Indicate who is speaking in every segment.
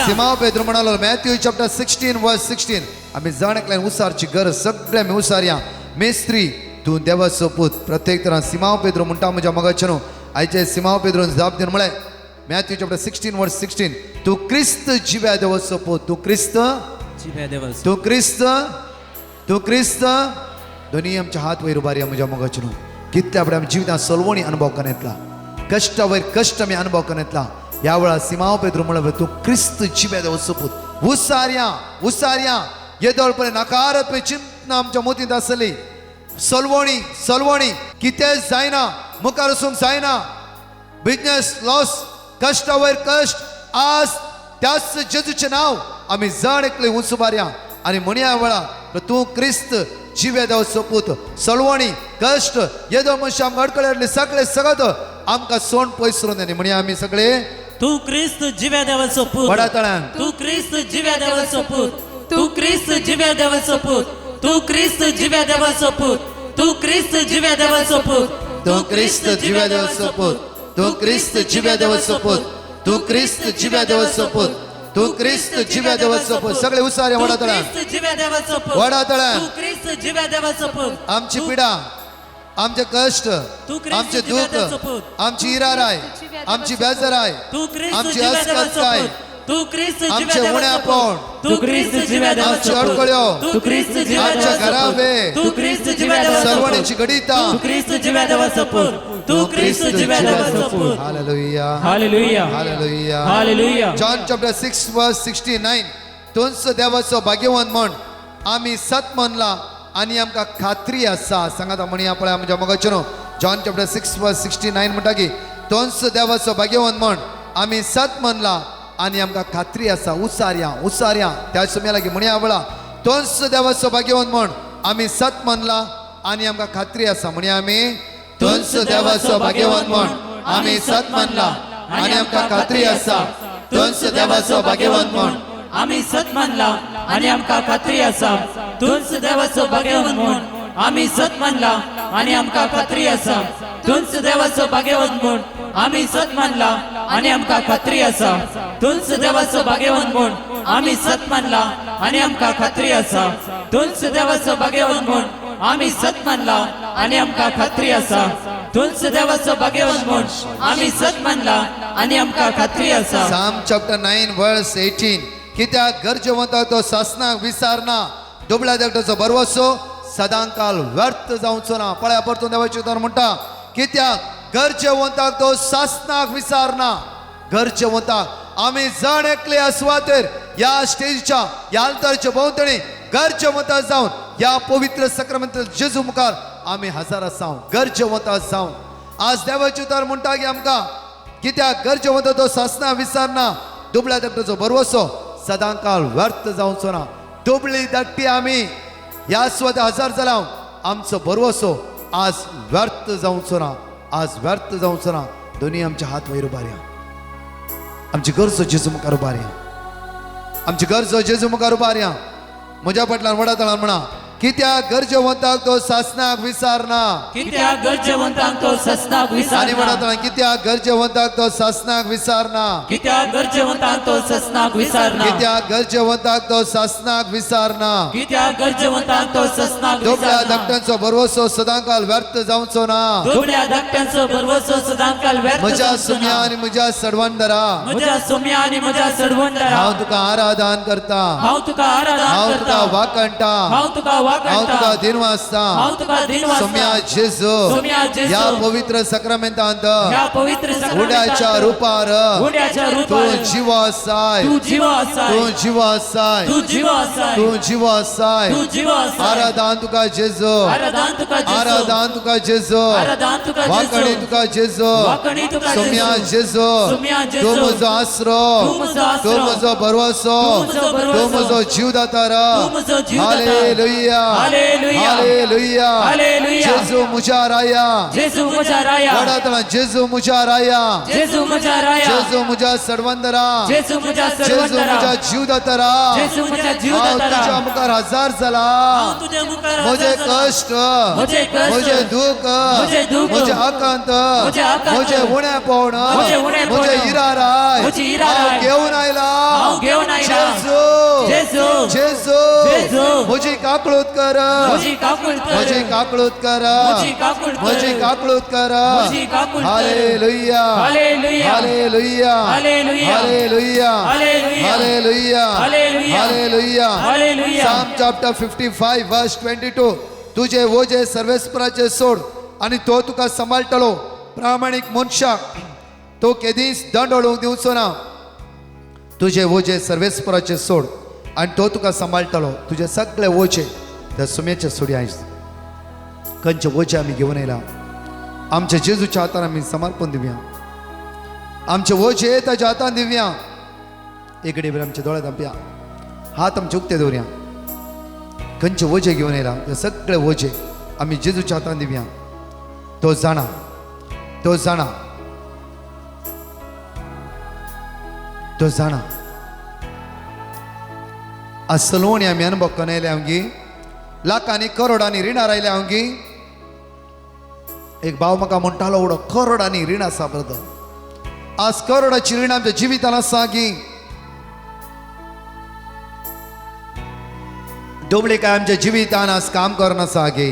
Speaker 1: सिमाव पेद्रू म्हणालो, Matthew chapter 16 वर्स 16. आमी जाण एकल्यान उसारची गरज, सगळे आमी उसारया. मेस्त्री, तूं देवाचो पूत. प्रत्येक तरान सिमाव पेद्रो म्हणटा म्हज्या मोगाचे न्हू. आयचे सिमाव पेद्रोन जाप दिवन म्हळें, मॅथ्यू चॅप्टर 16 वर्स 16, तूं क्रिस्त, जिव्या देवाचो पूत. तूं क्रिस्त
Speaker 2: जिव्या देवाचो.
Speaker 1: तूं क्रिस्त, तूं क्रिस्त. दोनी आमच्या हात वयर उबारया म्हज्या मोगाचे न्हू. कितल्या फुडें आमी जिवितांत सलवणी अनुभव करून येतला, कश्टा वयर कश्ट आमी अनुभव करून येतला. ह्या वेळार सिमाव पेद्रो म्हणलं, तूं क्रिस्त, जिव्या देवाचो पूत. उसारया, उसारया. येदोळ पर्यंत नकारात्मक चिंतना आमच्या मोतींत आसली, सलवणी सलवणी, कितेंच जायना, मुखार वचूंक जायना, बिजनेस लॉस, कश्टा वयर कश्ट. आज त्याच जेजूचें नांव आमी जाण एकले उंच उबारया आनी म्हणया वेळा, तूं क्रिस्त, जिवे देवाचो पूत. सलवणी, कश्ट, येदो मनशां आमकां अडकळे हाडली, सगळे सगळं आमकां सोण पयस करून आनी म्हणया आमी सगळे.
Speaker 2: तूं क्रिस्त, जिव्या देवाचो पूत.
Speaker 1: व्हडा ताळ्यान.
Speaker 2: तूं क्रिस्त, जिव्या देवाचो पूत. तूं क्रिस्त, जिव्या देवाचो पूत. तूं क्रिस्त, जिव्या देवाचो पूत. तूं क्रिस्त, जिव्या देवाचो पूत.
Speaker 1: तूं क्रिस्त, जिव्या देवाचो पूत. तूं क्रिस्त, जिव्या देवाचो पूत. तूं क्रिस्त, जिव्या देवाचो पूत. तूं क्रिस्त, जिव्या देवाचो पूत. सगळे उसारे
Speaker 2: तूं
Speaker 1: व्हडा ताळ्यान.
Speaker 2: क्रिस्त, जिव्या देवाचो पूत.
Speaker 1: व्हडा ताळ्यान.
Speaker 2: तूं क्रिस्त, जिव्या देवाचो पूत.
Speaker 1: आमची पिडा, आमचे कश्ट,
Speaker 2: तूं क्रिस्त,
Speaker 1: आमचे
Speaker 2: जिव्या
Speaker 1: दुःख,
Speaker 2: देवाचो पूत.
Speaker 1: आमची इराराय, आमची बेजाराय,
Speaker 2: तूं क्रिस्त,
Speaker 1: आमची
Speaker 2: जिव्या देवाचो
Speaker 1: अस्वस्थताय,
Speaker 2: पूत. तूं क्रिस्त, जिव्या
Speaker 1: आमचे
Speaker 2: देवाचो
Speaker 1: उण्यापण,
Speaker 2: पूत. तूं क्रिस्त, जिव्या
Speaker 1: आमची
Speaker 2: देवाचो पूत.
Speaker 1: अडकळ्यो,
Speaker 2: तूं क्रिस्त, जिव्या
Speaker 1: आमच्या
Speaker 2: देवाचो पूत.
Speaker 1: घराबे,
Speaker 2: तूं क्रिस्त, जिव्या देवाचो पूत.
Speaker 1: सर्वणीची घडिता.
Speaker 2: तूं क्रिस्त, जिव्या देवाचो पूत. तूं क्रिस्त, जिव्या देवाचो पूत.
Speaker 1: Hallelujah.
Speaker 2: Hallelujah.
Speaker 1: Hallelujah.
Speaker 2: Hallelujah.
Speaker 1: John chapter 6 verse 69, तूंच देवाचो भाग्यवान म्हण आमी सत म्हणला आनी आमकां खात्री आसा. सांगात म्हणया पळय म्हज्या मोगाचें न्हू. जॉन चॅप्टर 6 वर्स 69 म्हणटा की तूंच देवाचो भाग्यवान म्हण आमी सत म्हणला आनी आमकां खात्री आसा. उसारया, उसारया. त्या सुम्या लागीं म्हणया वळा, तूंच देवाचो भाग्यवान म्हण आमी सत म्हणला आनी आमकां खात्री आसा. म्हणया आमी, तूंच देवाचो भाग्यवान म्हण आमी सत मानला आनी आमकां खात्री आसा. तूंच देवाचो भाग्यवान म्हण
Speaker 2: आमी सत मानला आनी आमकां खात्री आसा. तूंच देवाचो भाग्यवंत म्हूण आमी सत मानला आनी आमकां खात्री आसा. तूंच देवाचो भाग्यवंत म्हूण आमी सत मानला आनी आमकां खात्री आसा. तूंच देवाचो भाग्यवंत म्हूण आमी सत मानला आनी आमकां खात्री आसा. तूंच देवाचो भाग्यवंत म्हूण आमी सत मानला आनी आमकां खात्री आसा. तूंच देवाचो भाग्यवंत म्हूण आमी सत मानला आनी आमकां खात्री आसा.
Speaker 1: साम चॅप्टर 9 वर्स 18, कित्याक गरजेवंताक तो सासनाक विसारना, दुबळ्या धाकट्याचो भरवसो सदांकाल व्यर्थ जावचो ना. पळया, परतून देवाचें उतर म्हणटा, कित्याक गरजेवंताक तो सासनाक विसारना. गरजेवंताक आमी जण एकले सुवातेर, ह्या स्टेजीच्या, ह्या आल्तारच्या भोंवतणी गरजेवंता जावन ह्या पवित्र सक्रामेंत जेजू मुखार आमी हजार आसाव. गरजेवंता जावन आज देवाचें उतर म्हणटा की आमकां, कित्याक गरजेवंत तो सासना विसारना, दुबळ्या धाकट्याचो भरवसो सदांकाल व्यर्थ जावचो ना. दुबळी धाकटी आमी ह्या स्वता हजार जाल्या, आमचो भरवसो आज व्यर्थ जावचो ना, आज व्यर्थ जावचो ना. दोनी आमचे हात वयर उबारया. आमची गरजो जेजू मुखार उबारया. आमची गरजो जेजू मुखार उबारया. म्हज्या फाटल्यान व्हडा ताळान म्हणा, कित्याक गरजेवंताक तो सासनाक विसारना.
Speaker 2: कित्याक गरजेवंतांक तो ससनाक
Speaker 1: आनी
Speaker 2: विसारना.
Speaker 1: म्हणा ताळान, कित्याक गरजेवंताक तो सासनाक विसारना.
Speaker 2: कित्याक गरजेवंतांक तो ससनाक विसारना.
Speaker 1: कित्याक गरजेवंताक तो सासनाक विसारना.
Speaker 2: कित्याक गरजेवंतांक तो ससनाक
Speaker 1: दुबळ्या
Speaker 2: विसारना.
Speaker 1: धाकट्यांचो भरवसो सदांकाल व्यर्थ जावचो ना.
Speaker 2: दुबळ्या धाकट्यांचो भरवसो सदांकाल व्यर्थ
Speaker 1: म्हज्या
Speaker 2: जावचो
Speaker 1: सुम्या
Speaker 2: ना.
Speaker 1: आनी म्हज्या सडवंदरा,
Speaker 2: म्हज्या सोम्या आनी म्हज्या सडवंदरा,
Speaker 1: हांव तुका आराधन करता.
Speaker 2: हांव तुका आराधन
Speaker 1: हांव तुका
Speaker 2: करता.
Speaker 1: वाकणटा.
Speaker 2: हांव तुका
Speaker 1: हांव तुका
Speaker 2: वाकणटा.
Speaker 1: दिन वाचता.
Speaker 2: हांव तुका दिन
Speaker 1: सोम्या
Speaker 2: वाचता.
Speaker 1: जेजू,
Speaker 2: सोम्या जेजू,
Speaker 1: ह्या पवित्र सक्रामेंतांत
Speaker 2: ह्या पवित्र
Speaker 1: उड्याच्या
Speaker 2: सक्रामेंतांत
Speaker 1: रुपार
Speaker 2: उड्याच्या
Speaker 1: तूं
Speaker 2: रुपार
Speaker 1: जिवो आसाय.
Speaker 2: तूं जिवो आसाय.
Speaker 1: तूं जिवो आसाय.
Speaker 2: तूं जिवो आसाय.
Speaker 1: तूं जिवो आसाय.
Speaker 2: तूं जिवो आसाय.
Speaker 1: आराधन तुका जेजू.
Speaker 2: आराधन तुका जेजू.
Speaker 1: आराधन तुका जेजू.
Speaker 2: आराधन तुका जेजू.
Speaker 1: वाकणी तुका जेजू.
Speaker 2: वाकणी तुका
Speaker 1: सोम्या
Speaker 2: जेजू.
Speaker 1: जेजू,
Speaker 2: सोम्या जेजू.
Speaker 1: तूं म्हजो आसरो.
Speaker 2: तूं म्हजो आसरो.
Speaker 1: तूं म्हजो भरवसो.
Speaker 2: तूं म्हजो भरवसो.
Speaker 1: तूं म्हजो जीवदातार.
Speaker 2: तूं म्हजो जीवदातार.
Speaker 1: हालेलुया.
Speaker 2: हालेलुया.
Speaker 1: हालेलुया.
Speaker 2: हालेलुया.
Speaker 1: जेजू मुझ्या राया.
Speaker 2: जेजू म्हज्या राया.
Speaker 1: वडातला जेजू मुझ्या राया.
Speaker 2: जेजू म्हज्या राया.
Speaker 1: जेजू मुझ्या सडवंदरा.
Speaker 2: जेजू म्हज्या
Speaker 1: जेजू
Speaker 2: सर्वंतरा.
Speaker 1: मुझ्या जीवदातरा.
Speaker 2: जेजू म्हज्या
Speaker 1: हांव
Speaker 2: जीवदातरा.
Speaker 1: तुज्या मुखार हजार जाला.
Speaker 2: हांव तुज्या मुखार
Speaker 1: म्हजे
Speaker 2: हजार जाला.
Speaker 1: कश्ट,
Speaker 2: म्हजे कश्ट,
Speaker 1: म्हजे दुःख,
Speaker 2: म्हजे दुःख,
Speaker 1: म्हजे आकांत,
Speaker 2: म्हजे आकांत,
Speaker 1: म्हजे उणेपण,
Speaker 2: म्हजे उणेपण,
Speaker 1: म्हजे इराराय
Speaker 2: म्हजी इराराय,
Speaker 1: हांव घेवन आयला.
Speaker 2: हांव घेवन आयला.
Speaker 1: जेजू,
Speaker 2: जेजू,
Speaker 1: जेजू,
Speaker 2: जेजू,
Speaker 1: म्हजी काकळूत कर.
Speaker 2: म्हजी काकूळ कर.
Speaker 1: म्हजी काकळूत कर.
Speaker 2: म्हजी काकूळ कर.
Speaker 1: म्हजी काकळूत कर.
Speaker 2: म्हजी काकूळ कर.
Speaker 1: Hallelujah.
Speaker 2: Hallelujah.
Speaker 1: Hallelujah.
Speaker 2: Hallelujah.
Speaker 1: Hallelujah.
Speaker 2: Hallelujah.
Speaker 1: Hallelujah.
Speaker 2: Hallelujah.
Speaker 1: Hallelujah.
Speaker 2: Hallelujah.
Speaker 1: Psalm chapter 55 verse 22. तुझे वोजे सर्वेस्पराचे सोड आणि तो तुका सांबाळटलो. प्रामाणीक मनशाक तो केदीच दंड ओडूंक दिवचो ना. तुझे वोजे सर्वेस्पराचे सोड आणि तो तुका सांबाळटलो. तुजे सगळे वोजे त्या सुमेचे सोडी आयज. खंयचे वोजे आमी घेवन येयला, आमच्या जेजूच्या हातान आमी समर्पण दिवया. आमचे वोजे ताच्या हातान दिवया. एकडे बरें आमच्या दोळे धांपया, हात आमचे उक्ते दवरया. खंयचे वोजे घेवन येयला ते सगळे वोजे आमी जेजूच्या हातान दिवया. तो जाणा, तो जाणा, तो जाणा. आज सलोवणी आमी अनुभव करून आयले आमगी. लाखांनी करोडांनी रिणां रायल्या आमगी. एक भाव म्हाका म्हणटालो, व्हडो करोडांनी रीण आसा ब्रदर. आज करोडाची रीण आमच्या जिवितान आसा गी. डोबळे काय आमच्या जिवितान आज काम करून आसा गे.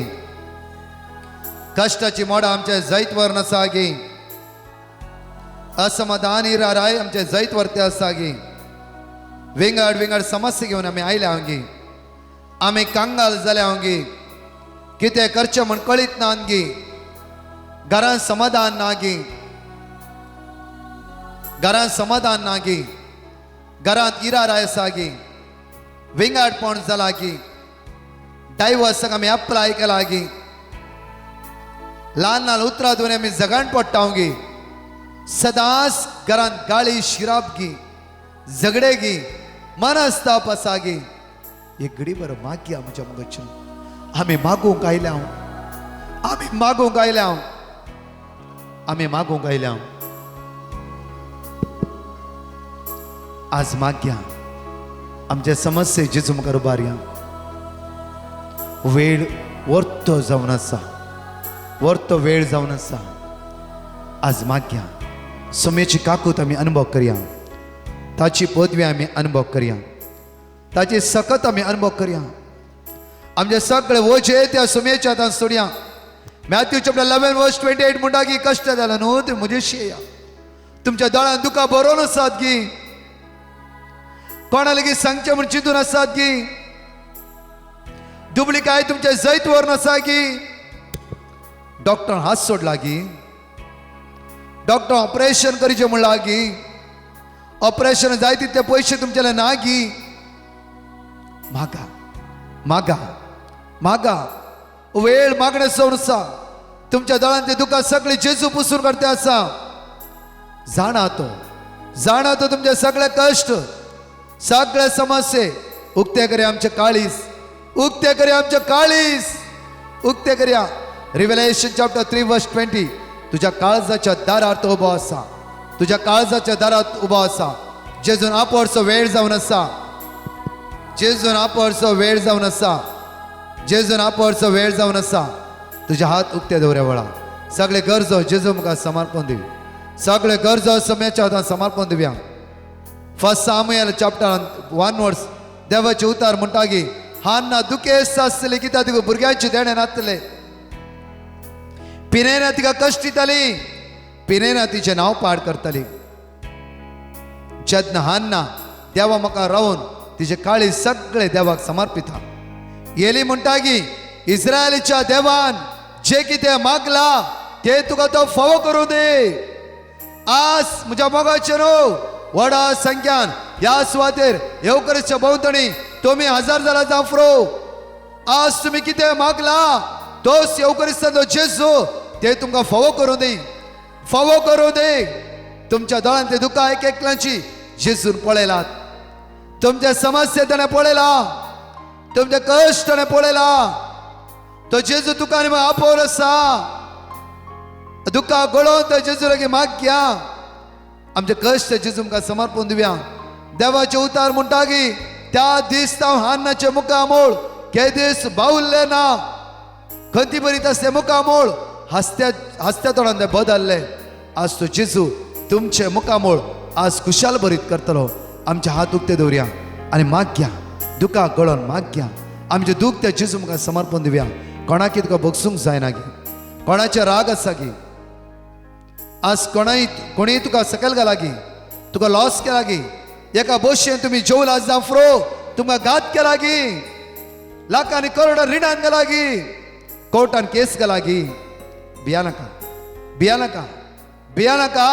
Speaker 1: कश्टाची मोडां आमच्या जैतवर आसा गे. असमाधान राय आमच्या जैतवरते आसा गे. विंगड विंगड समस्या घेवन आमी आयल्या हांगी. आमी कांगाल जाल्या हांगी. कितें करचें म्हण कळीत ना गी. घरान समाधान ना गी. घरान समाधान ना गी. घरांत इरार आसा गी. विंगडपण जाला गी. डायवर्साक आमी अप्लाय केला गी. ल्हान ल्हान उतरां दिवन आमी जगान पडटा गी. सदांच घरांत गाळी शिराप गी, झगडे गी, मनस्ताप आसा गी. एक घडी बरो मागया म्हज्या मुखार. आमी मागूंक आयल्या, आमी मागूंक आयल्या, आमी मागूंक आयल्या. आज मागया आमचे समस्ये जेजू मुखार उबारया. वेळ वर्तो जावन आसा, वर्तो वेळ जावन आसा. आज मागया सुमेची काकूत आमी अनुभव करया. ताची पदवी आमी अनुभव करया. ताची सकत आमी अनुभव करया. आमचे सगळे वोजे त्या सुमेच्या हातान सोडया. मॅथ्यू चॅप्टर 11 वर्स 28 म्हणटा की कश्ट जाला न्हू ते म्हजेशी येया. तुमच्या दोळ्यान दुकां बरोवन आसात गी. कोणा लेगीत सांगचें म्हूण चिंतून आसात गी. दुबळी काय तुमच्या जैत व्हरून आसा गी. डॉक्टर हात सोडला गी. डॉक्टर ऑपरेशन करचें म्हणला गी. ऑपरेशन जाय तितले पयशे तुमच्याले ना गी. मागा, मागा, मागा. वेळ मागणें सोडून आसा. तुमच्या दोळ्यांत दुकां सगळी जेजू पुसून काडते आसा. जाणा तो, जाणा तो तुमचे सगळे कश्ट, सगळे समस्ये. उक्ते करया आमचे काळीस, उक्ते करया आमचे काळीस, उक्ते करया. रिव्हलेशन चॅप्टर 3 वर्स 20. तुज्या काळजाच्या दारार तो उबो आसा. तुज्या काळजाच्या दारात उबो आसा. जेजून आपोवचो वेळ जावन आसा. जेजून आपोवचो वेळ जावन आसा. जेजून आपोवचो वेळ जावन आसा. तुजे हात उक्ते दवऱ्या वेळा सगळे गरजो जेजू मुखार समर्पण दिव. सगळे गरजो सम्याच्या हातान समर्पण दिवया. फर्स्ट सामुएल चॅप्टर 1 वर्स देवाचे उतार म्हणटा की हान्ना दुखेस्त आसतले कित्याक तुका भुरग्यांचे देणें नासतले. पिनेना तिका कश्ट दिताली. पिनेना तिचें नांव पाड करताली. जेन्ना हान्ना देवा म्हाका रावन तिचे काळी सगळे देवाक समर्पिता. येली म्हणटा की इस्रायलीच्या देवान जे कितें मागला ते तुका तो फावो करूं दी. आज म्हज्या मोगाचें न्हू व्हडा संख्यान ह्या सुवातेर येवकरीच्या भोंवतणी तुमी हजार जाणां जावं. आज तुमी कितें मागला तोच येवकरिस्ताचो जेजू ते तुमकां फावो करूं दी, फावो करूं दी. तुमच्या दोळ्यांत दुकां एक एकल्यांची जेजून पळयलात. तुमच्या समस्या ताणें पळयला. तुमचे कश्ट ताणें पळयला. तो जेजू तुका आनी म्हाका आपोवन आसा. दुख्खा गळोवन तो जेजू लागीं मागया. आमचे कश्ट जेजू मुखार समर्पण दिवया. देवाचे उतार म्हणटा की त्या दीस हांव हान्नाचे मुखामोळ केदीस बावल्ले ना. खंती बरीत आसले मुखामोळ हासत्या हासत्या तोंडान ते बदलले. आज तो जेजू तुमचे मुखामोळ आज खुशाल भरीत करतलो. आमचे हात उक्ते दवरया आनी मागया, दुखाक गळोन मागया. आमचे दूख त्या जेजू मुखार समर्पण दिवया. कोणाकी तुका बगसूंक जायना गी, कोणाचे राग आसा गी, आज कोणाय कोणीय तुका सकयल घाला गी, तुका लॉस केला गी, एका बोशेन तुमी जेवला जाफ्रो तुमकां घात केला गी, लाखांनी करोडां रिणान गेला गी, कोर्टान केस गेला गी. भिया नाका, भिया नाका, भिया नाका.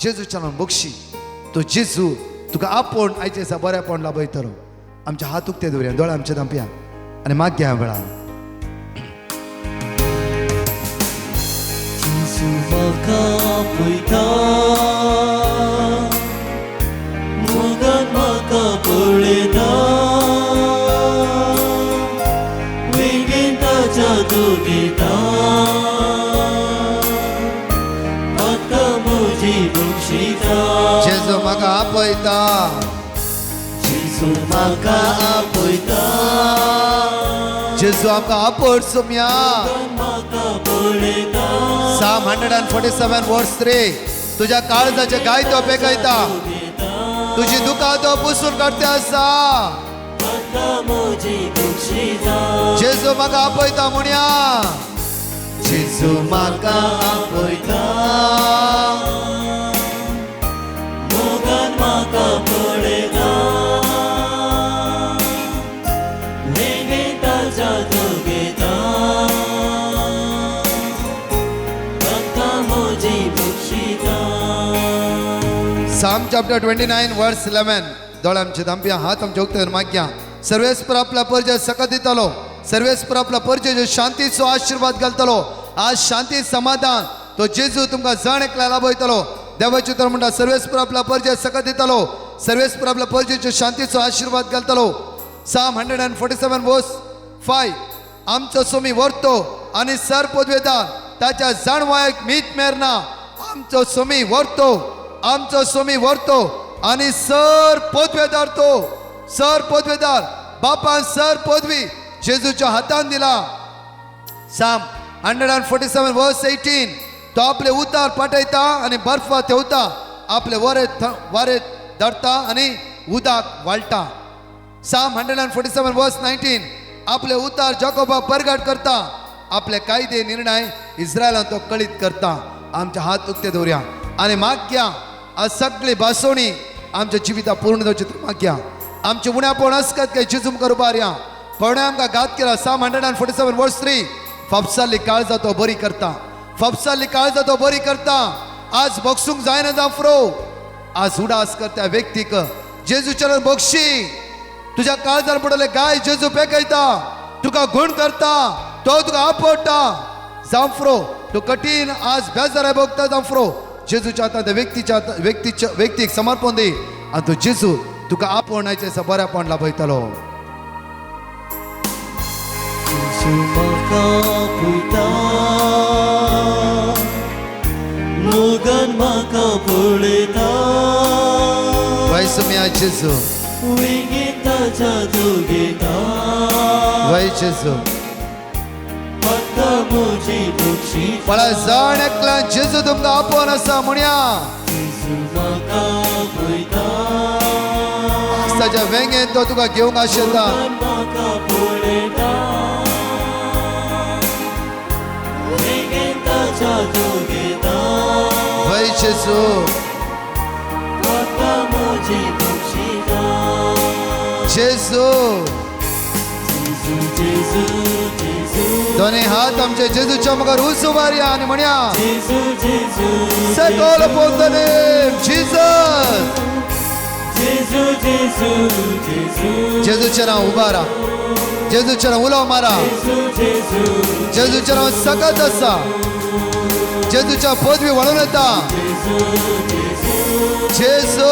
Speaker 1: जेजूच्या नांवान बक्षी. तो जेजू तुका आपोवन आयचे दिसा बऱ्यापण लाभयतलो. आमचे हात उक्ते दवरया, दोळे आमचे धांपया आनी मागया वेळार.
Speaker 2: जेजू म्हाका आपयता, मोगान म्हाका पळयता, वेगेन ताच्या दुखयता, म्हाका म्हजी बक्षिता.
Speaker 1: जेजू म्हाका आपयता,
Speaker 2: जेजू म्हाका आपयता,
Speaker 1: जेजू आमकां आपोवट सोम्या.
Speaker 2: म्हाका पळयता,
Speaker 1: Psalm 147 verse 3. तुझ्या काळजाचे गाय तो पेकयता, तुझी दुखां तो पुसून काडते आसा.
Speaker 2: म्हाका म्हजी बक्षिता.
Speaker 1: जेजू म्हाका आपयता म्हणया. जेजू म्हाका
Speaker 2: आपयता, मोगान म्हाका पळयता, वेगेन ताच्या दुखयता, म्हाका म्हजी बक्षिता.
Speaker 1: Psalm chapter 29 verse 11. दोळे आमचे धांपया, हात आमचे उक्ते मागया. सर्वेस्पर आपला परजय सकत दितलो, सर्वेस्पर आपला परजय शांतीचो आशिर्वाद घालतलो. आज शांती समाधान तो जेजू तुमकां जण एकल्या लाभयतलो. देवाचे तर म्हणटा सर्वेस्पर आपला परजय सकत दितलो, सर्वेस्पर आपला परजयचो शांतीचो आशिर्वाद घालतलो. Psalm 147 verse 5. आमचो सोमी व्हरतो आनी सर पदवेदार ताच्या जाणवायक मीत मेरना. आमचो सोमी व्हरतो, आमचो सोमी व्हरतो आनी सर पदवेदार, तो सर पदवेदार बापान सर पदवी जेजूच्या हातान दिला. Psalm 147 verse 18. तो आपले उतार पाठयता आनी बर्फा थेवता, आपले वरे वारे धरता आनी उदक वाळटा. Psalm 147 verse 19. आपले उतार जाकोबा परगट करता, आपले कायदे निर्णय इस्रायलान तो कळीत करता. आमचे हात उक्ते दवरया आनी मागया. आज सगळी भासोणी आमच्या जिविता पूर्ण जावची तर मागया. आमचे उण्यापण असकत काय जेजू मुखार उबारया. कोणें आमकां घात केला. Psalm 147 verse 3. फापसाल्ली काळजा तो बरी करता, फापसाल्ली काळजा तो बरी करता. आज बक्षूंक जायना जाफ्रो, आज उडास कर त्या व्यक्तीक जेजू चरण बक्षी. तुझ्या काळजार पडले गाय जेजू पेकयता, तुका गुण करता, तो तुका आपडटा. जाफ्रो तो कठीण आज बेजाराय भोगता जाफ्रो, जेजूच्या हातांत त्या व्यक्तीच्या व्यक्तीच्या व्यक्तीक समर्पण दी आनी तो जेजू तुका आपोवण्याचें दिसा बऱ्यापण लाभयतलो.
Speaker 2: जेजू म्हाका आपयता, मोगान म्हाका पळयता,
Speaker 1: वय सुम्या जेजू,
Speaker 2: वेगेन ताच्या दुखयता,
Speaker 1: वय जेजू.
Speaker 2: म्हाका म्हजी बक्षिता.
Speaker 1: पळय जण एकल्या जेजू तुमकां आपोवन आसा म्हणया.
Speaker 2: जेजू म्हाका आपयता,
Speaker 1: आज ताच्या वेंगेन तो तुका घेवंक आशेता.
Speaker 2: मोगान म्हाका पळयता, वेगेन ताच्या दुखयता,
Speaker 1: वय जेजू,
Speaker 2: म्हाका म्हजी बक्षिता.
Speaker 1: जेजू.
Speaker 2: जेजू जेजू जेजू,
Speaker 1: दोन्ही हात आमचे जेजूच्या मुखार उंच उबारया आनी म्हणया.
Speaker 2: जेजू जेजू
Speaker 1: Say call upon the name Jesus.
Speaker 2: जेजू जेजू जेजू,
Speaker 1: जेजूच्या नांव उबारा, जेजूच्या नांव उलो मारा,
Speaker 2: जेजू जेजू
Speaker 1: जेजूच्या नांव सकत आसा, जेजूच्या पदवी वळून येता.
Speaker 2: जेजू
Speaker 1: जेजू.
Speaker 2: जेजू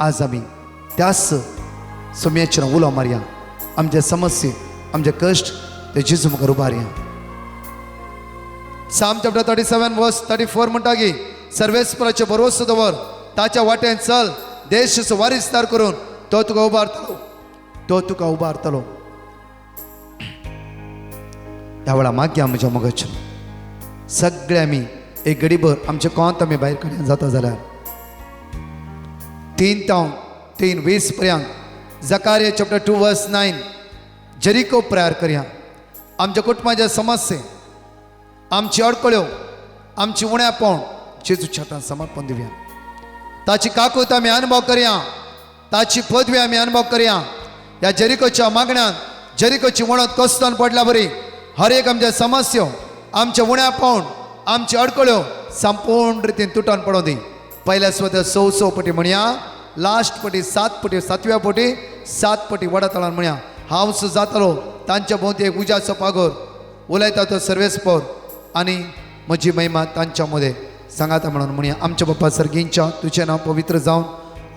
Speaker 1: आज आमी त्याच सोम्याचेर उलो मारया, आमचे समस्ये आमचे कश्ट ते जेजू मुखार उबारया. Psalm chapter 37 verse 34 म्हणटा की सर्वेस्पराचे भरवसो दवर, ताच्या वाटेन चल, देश वारिसदार करून तो तुका उबारतलो, तो तुका उबारतलो. ह्या वेळा मागया म्हज्या मोगाचेर सगळे आमी एक गडीभर आमचे कोंत आमी भायर काडया जाता जाल्यार 3 तावन 3:20 पर्यंत Zechariah chapter 2 verse 9 Jericho prayer करया. आमच्या कुटुंबाच्या समस्ये, आमची अडकळ्यो, आमची उण्यापण जेजूच्या हातान समर्पण दिवया. ताची काकूत आमी अनुभव करया, ताची पदवी आमी अनुभव करया. ह्या जेरिकोच्या मागण्यान जेरिकोची वणत कोसळून पडल्या बरी हर एक आमच्या समस्यो, आमचे उण्यापण, आमची अडकळ्यो संपूर्ण रितीन तुटून पडूं दी. पयल्या स्वता 6 6 पटी म्हणया, लास्ट पटी 7 पटी, 7व्या पटी 7 पटी वडा तळान म्हणया. हांव सो जातलो तांच्या भोंवती एक उज्याचो पागोर उलयता तो सर्वेस्पोर आनी म्हजी महिमा तांच्या मदें सांगाता म्हणून म्हणया. आमच्या बाप्पा सर्गींच्या तुजें नांव पवित्र जावन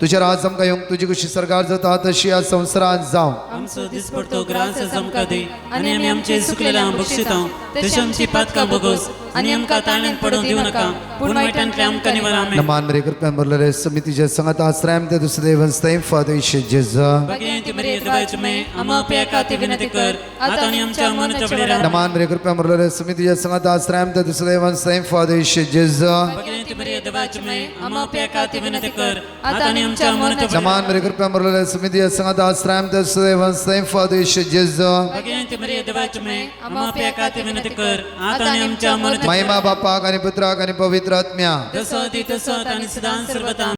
Speaker 1: तुजें राज आमकां येवंक, तुजी कशी सरकार जाता तशी ह्या संवसारांत जावं.
Speaker 2: आमचो दिसपडतो ग्रास आमकां दी आनी आमी आमचे चुकलेल्या बक्षिता तशी आमची पातकां बगोस आनी आमकां ताणें पडून दिवं नाका, पूण वायटांतले आमकां निवार. आमेन.
Speaker 1: नमान मेरे कृपयान भरलेले समितीचे संगत आश्रय ते दुसरे देवस्थाई फादर जेजा.
Speaker 2: भाग्यवंती मरिये देवाची माय, आम्हा पाप्यांखातीर विनंती कर आता आनी आमच्या मरणाच्या वेळार.
Speaker 1: नमान मेरे कृपयान भरलेले समितीचे संगत आश्रय ते दुसरे देवस्थाई फादर जेजा.
Speaker 2: भाग्यवंती मरिये देवाची माय, आम्हा पाप्यांखातीर विनंती कर आता आनी आमच्या मरणाच्या वेळार.
Speaker 1: नमान मेरे कृपयान भरलेले समितीचे संगत आश्रय ते दुसरे देवस्थाई फादर जेजा.
Speaker 2: भाग्यवंती मरिये देवाची माय, आम्हा पाप्यांखातीर विनंती कर आता आनी आमच्या मरणाच्या
Speaker 1: महिमा बापाक आणि पुत्राक आणि पवित्र आत्म्या.
Speaker 2: जसो ती तसो आनी सदां सर्वता.